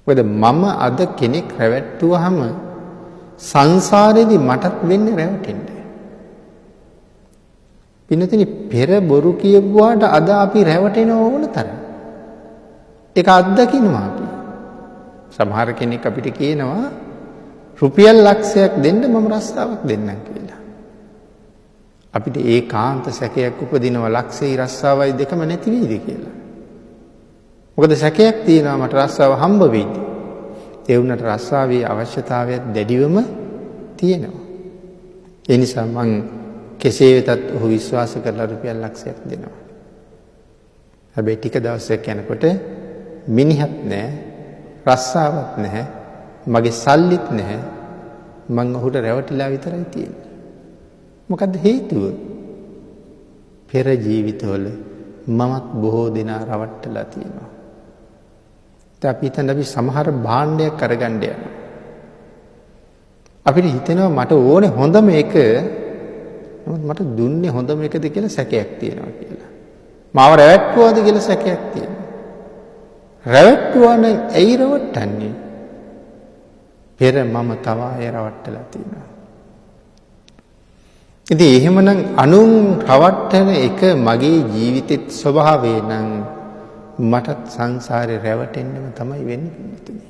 මොකද මම අද කෙනෙක් රැවට්ටුවහම සංසාරේදී මටත් වෙන්නේ රැවටෙන්න. පින්නතිනි, පෙර බොරු කියපුවාට අද අපි රැවටෙනව ඕන තරම්. ඒක අත්දකින්නවා අපි. සමහර කෙනෙක් අපිට කියනවා රුපියල් ලක්ෂයක් දෙන්න, මම රස්සාවක් දෙන්නම් කියලා. අපිට ඒකාන්ත සැකයක් උපදිනවා, ලක්ෂේ රස්සාවයි දෙකම නැති වෙයිද කියලා. මොකද සැකයක් තියෙනවා මට රස්සාව හම්බ වෙයිද? ඒ වුණාට රස්සාවේ අවශ්‍යතාවයක් දැඩිවම තියෙනවා. ඒ නිසා මං කෙසේ වෙතත් ඔහු විශ්වාස කරලා රුපියල් ලක්ෂයක් දෙනවා. හැබැයි ටික දවසක් යනකොට මිනිහත් නෑ, රස්සාවක් නැහැ, මගේ සල්ලිත් නැහැ, මං ඔහුට රැවටිලා විතරයි තියෙන්නේ. මොකද්ද හේතුව? පෙර ජීවිතවල මමත් බොහෝ දෙනා රවට්ටලා තියෙනවා. දැන් අපි හිතන්න, අපි සමහර භාණ්ඩයක් අරගන්න යනවා. අපිට හිතෙනවා මට ඕනේ හොඳම එක, නමුත් මට දුන්නේ හොඳම එකද කියලා සැකයක් තියෙනවා කියලා. මාව රැවට්ටුවාද කියලා සැකයක් තියෙනවා. රැවට්ටුවා නම් ඇයි රවට්ටන්නේ? පෙර මම තව අය රවට්ටලා තියෙනවා. ඉතින් එහෙමනම් අනුන් රවට්ටන එක මගේ ජීවිතෙත් ස්වභාවය නම් මටත් සංසාරේ රැවටෙන්නම තමයි වෙන්නේ, පින්නතුනි.